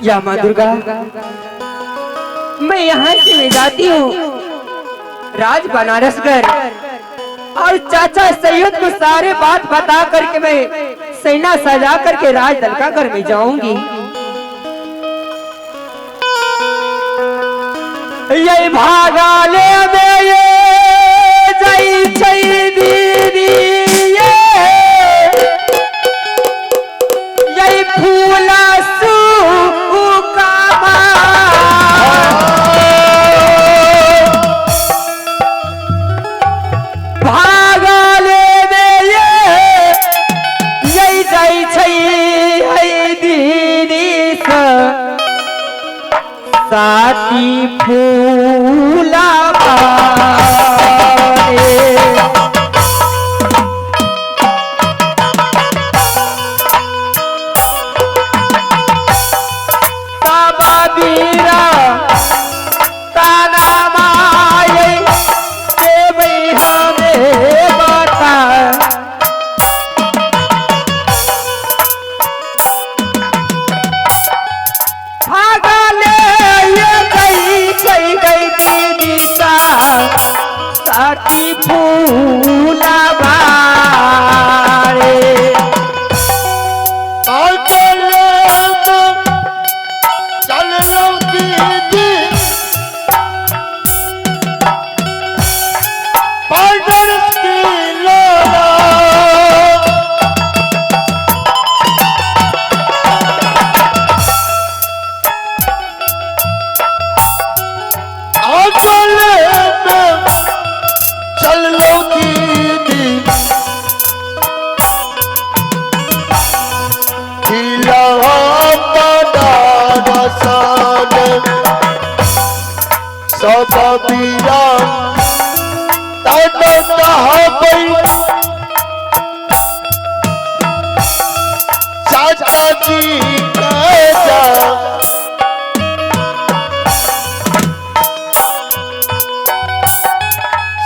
या माँ दुर्गा, मैं यहाँ से मैं जाती हूँ राज बनारसगढ़ और चाचा सैयद को सारे बात बता करके मैं सेना सजा करके राज दल का घर में जाऊंगी। ये भागा ले में ये जय जय दीदी ये फूला सुकामा भागा ले में ये जय जय दीदी साथी फूला साथी फूला बारे चल लो दीदी पाउडर की लोला चल लो दीदी सब बीरा चाचा जी का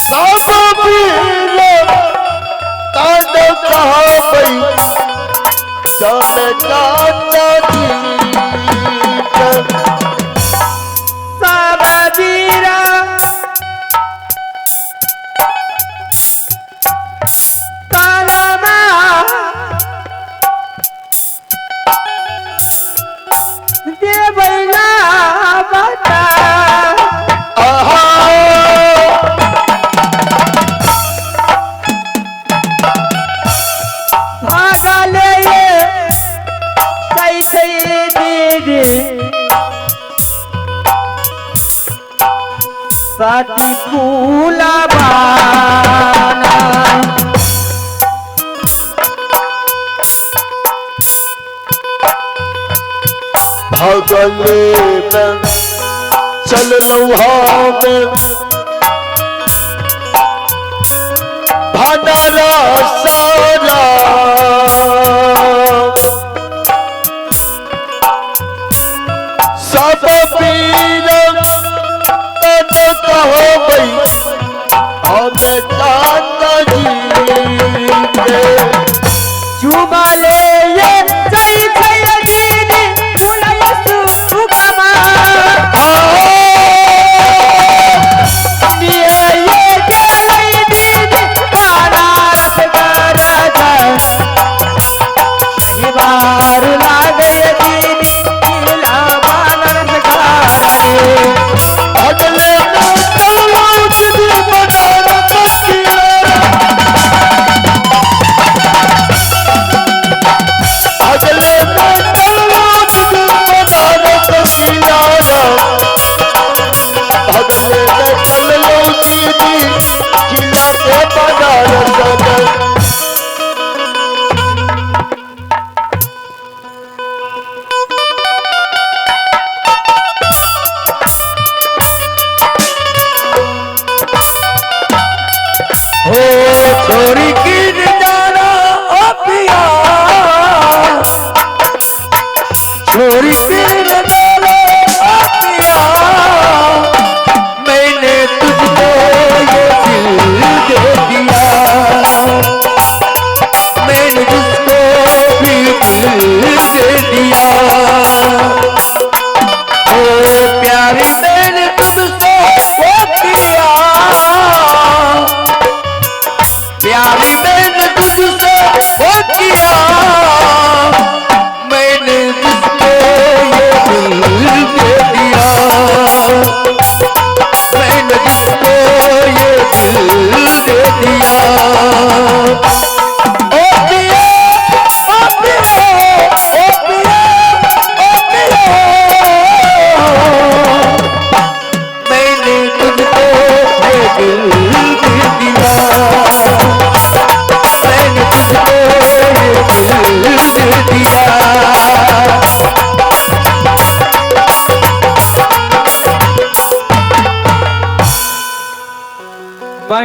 सब बीरा चल चाचा जी सब बीरा ताना देवैना बता भागले कैसे दीदी साथी फूला बाना भगले में चल लोहा में भंडारा सारा सब पीर तन कहो भाई हमें चाचा जी के चुमा ले ये जय जय दीदी फूला सुकामा ये ये गेलै दीदी बनारस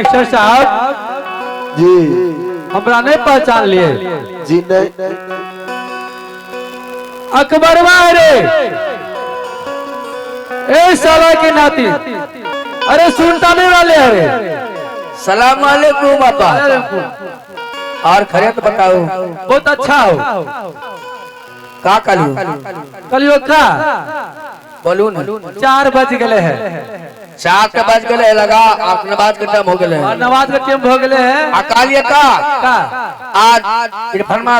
मास्टर साहब जी हमरा नहीं पहचान लिए जी नहीं। अकबरवा रे ए साला के नाती, अरे सुनता नहीं वाले। अरे सलाम वालेकुम बाबा। और खैरियत बताओ। बहुत अच्छा हो। का कलू कलियो का बोलू न। 4 बज गए हैं। 4 के बज गए लगा आप नमाज के टाइम हो गए और नमाज के टाइम हो गए हैं। अकालिय का आज इरफानमा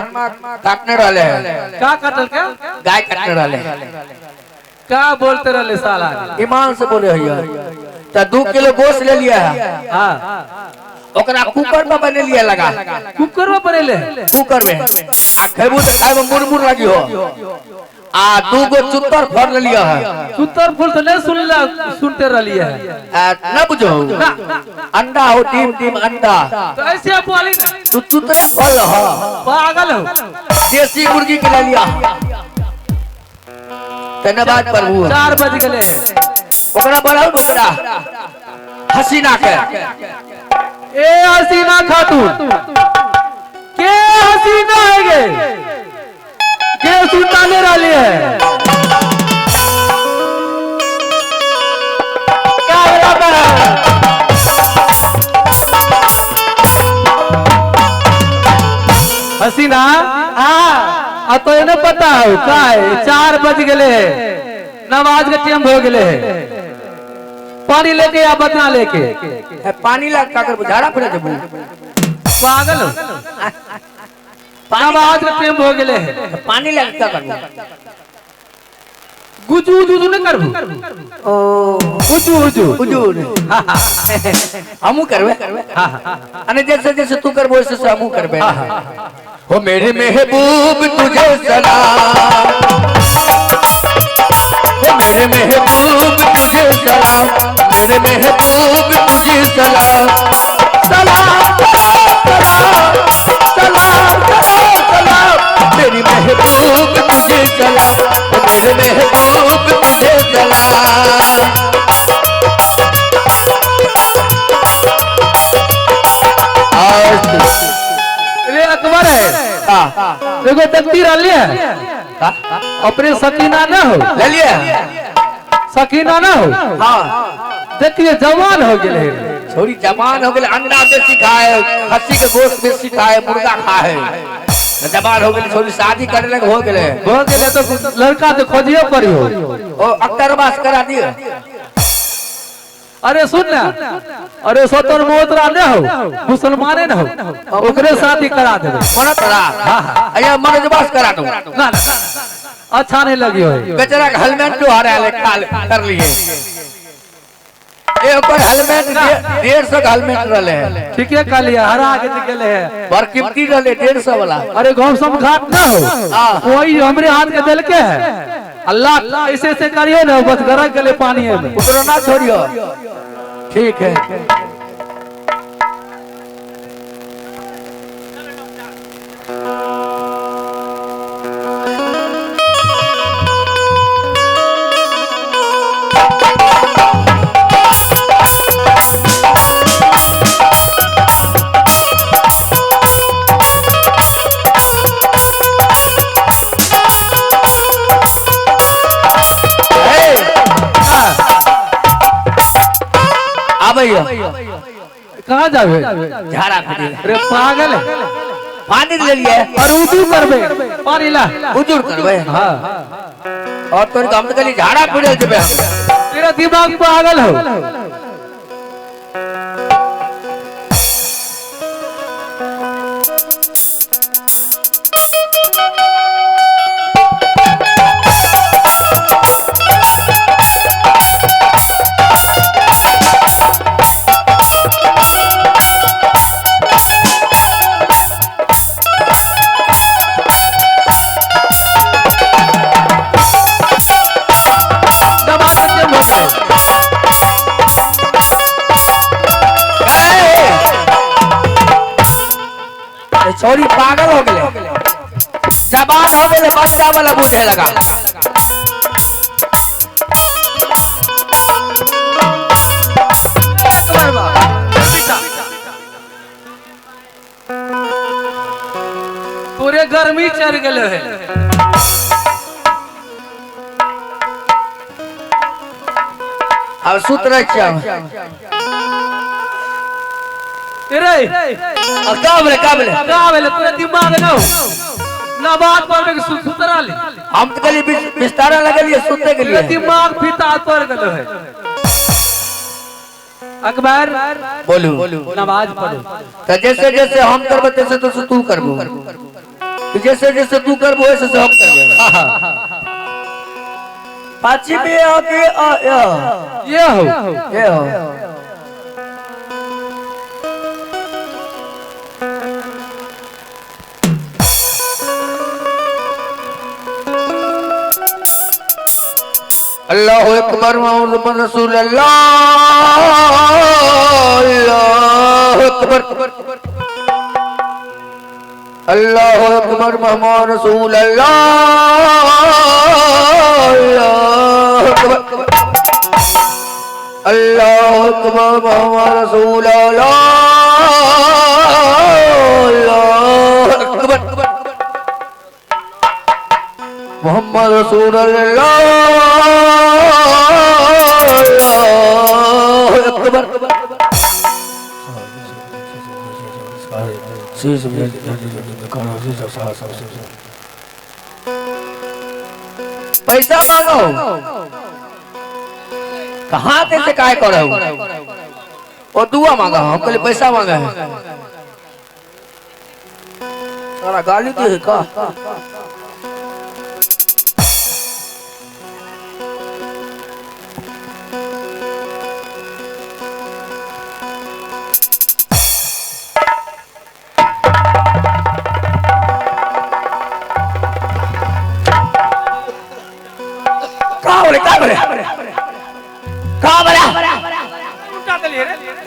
काटने रहले हैं। का काटल के गाय काटने रहले। का बोलते रहले साला ईमान से बोले हैया। त 2 किलो गोश्त ले लिया है। हां ओकरा कुकर में बने लिया लगा। कुकर में बनेले कुकर में आ खेबू त खाए में मुरमुर लगी हो। आ 2 गो चुत्तर फर ले लिया है। चुत्तर फल तो नहीं सुनला सुनते रहली है। न बुझो अंडा हो टीम टीम अंडा तो ऐसे आप वाली तू चुतरे फल हो पागल हो। देसी मुर्गी के ले लिया। धन्यवाद प्रभु। 4 बज गए हैं। ओकरा बोलाऊ ओकरा हसीना के। ए हसीना खातून के हसीना है गे के सुनताने वाली है। क्या बराबर हसीना आ तो ये पता हो का है 4 बज गए हैं नमाज के टाइम हो गए हैं। पानी लेके या बतना लेके पानी ला का कर झाड़ा फिरे देबू पागल हो। नमाज के टाइम हो गए हैं पानी ला का कर गुजू गुजू न करबू ओ गुजू गुजू गुजू हमू करबे। अने जैसे जैसे तू करबो वैसे वैसे हमू करबे। हो मेरे महबूब तुझे सलाम, हो मेरे महबूब तुझे सलाम, मेरे महबूब तुझे सलाम, सलाम सलाम सलाम सलाम, मेरी महबूब तुझे सलाम, मेरे महबूब तुझे सलाम। रे अकबर है देखो तकदीर आली है अपने सकीना ना हो ले लिया सकीना ना हो। हाँ देखिए जवान हो गए छोरी जवान हो गए। अंडा बेसी खाए, खस्सी के गोश्त बेसी खाए, मुर्गा खाए, जवान हो गए छोरी शादी करने लगे हो गए हो गए तो लड़का तो खोजियो पड़ी हो ओ अख्तर बास करा दियो। अरे सुन ना, अरे सतर मोतरा न हो मुसलमाने न हो ओकरे शादी करा देबे मनोतरा। हां अया मनोजबास करा दो ना ना अच्छा नहीं लगी हो बेचारा के हेलमेट जो हरा ले काल कर लिए ए ओकर हेलमेट 150 के हेलमेट रहले है। ठीक है कहलिए हरा के गेले है बड़ कीमती रहले 150 वाला। अरे गांव सब घाट ना हो वही हमरे हाथ के देल के है। अल्लाह ऐसे ऐसे करियो ना बस गरक गले पानी में ओकरो ना छोड़ियो। ठीक है कहाँ जावे झाड़ा फिरे। अरे पागल है पानी ले लिए और उजू करबे पानी ला उजूर करबे। हां और तोर हम तो खाली झाड़ा फिरे जेबे तेरा दिमाग पागल हो। छोरी पागल हो गए जबान हो गए बच्चा वाला बूझे लगा। पूरे गर्मी चढ़ गेले है। अब सुत रहे छियै। रे का बोले का बोले का बोले तोरा दिमाग न हो नमाज पढ़बे के सुतरा ले। हम तो कहली बिस्तारा लगलिए सुते के लिए। दिमाग फिता पर गेलो है। अकबर बोलू नमाज पढ़ो। तो जैसे जैसे हम करबे तैसे तैसे तू करबो, जैसे जैसे तू करबो वैसे से हम करबे। पाची में आके आया ये हो ये हो। अल्लाहु अकबर मोहम्मद रसूल अल्लाह। अल्लाहु अकबर अल्लाहु अकबर मोहम्मद रसूल अल्लाह। अल्लाहु अकबर अल्लाहु अकबर मोहम्मद रसूल अल्लाह। अल्लाहु अकबर मोहम्मद रसूल अल्लाह। पैसा मांगो कहाँ से काय करो और दुआ मांगा हम कल पैसा मांगा है सारा गाली दे है का।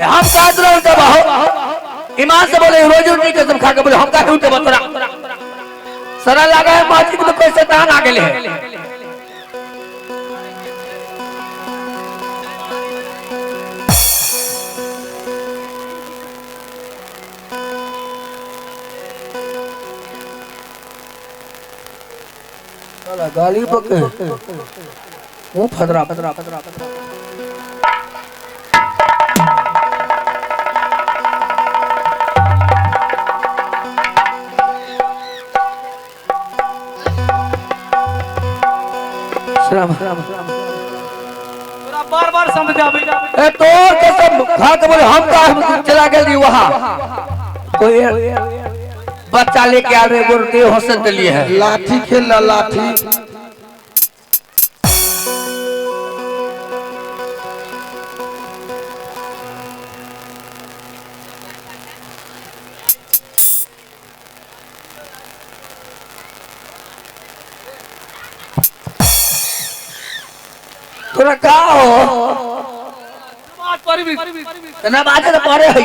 हम ईमान से बोले रोज रोटी कसम खा के बोले हम का उल्टा बतरा सरा लगा है मस्जिद में कोई शैतान आ गेले है। साला गाली बके मुंह फदरा फदरा फदरा फदरा। बार बार समझाबे ए तोर कसम खा के बोले हम का हम चला गेल वहां कोई बच्चा लेके आ रहे बोलते हंसत लिए है लाठी खेल लाठी। तोरा का हो ना बाजे तो पढ़े है।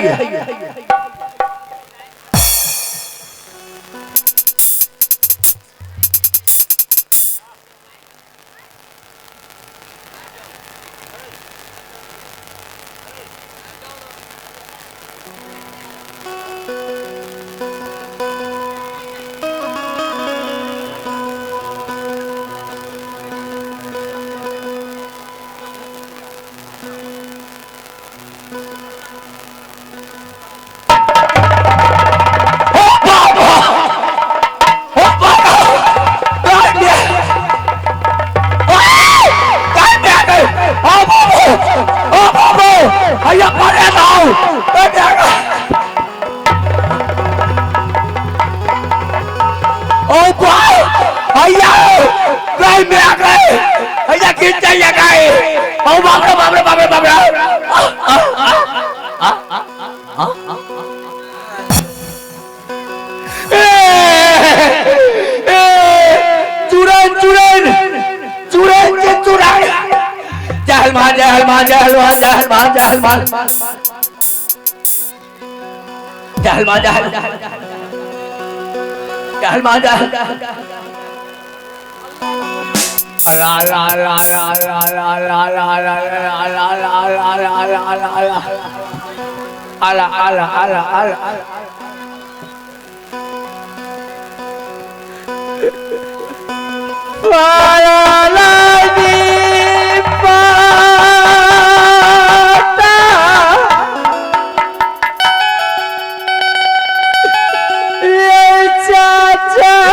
चाचा।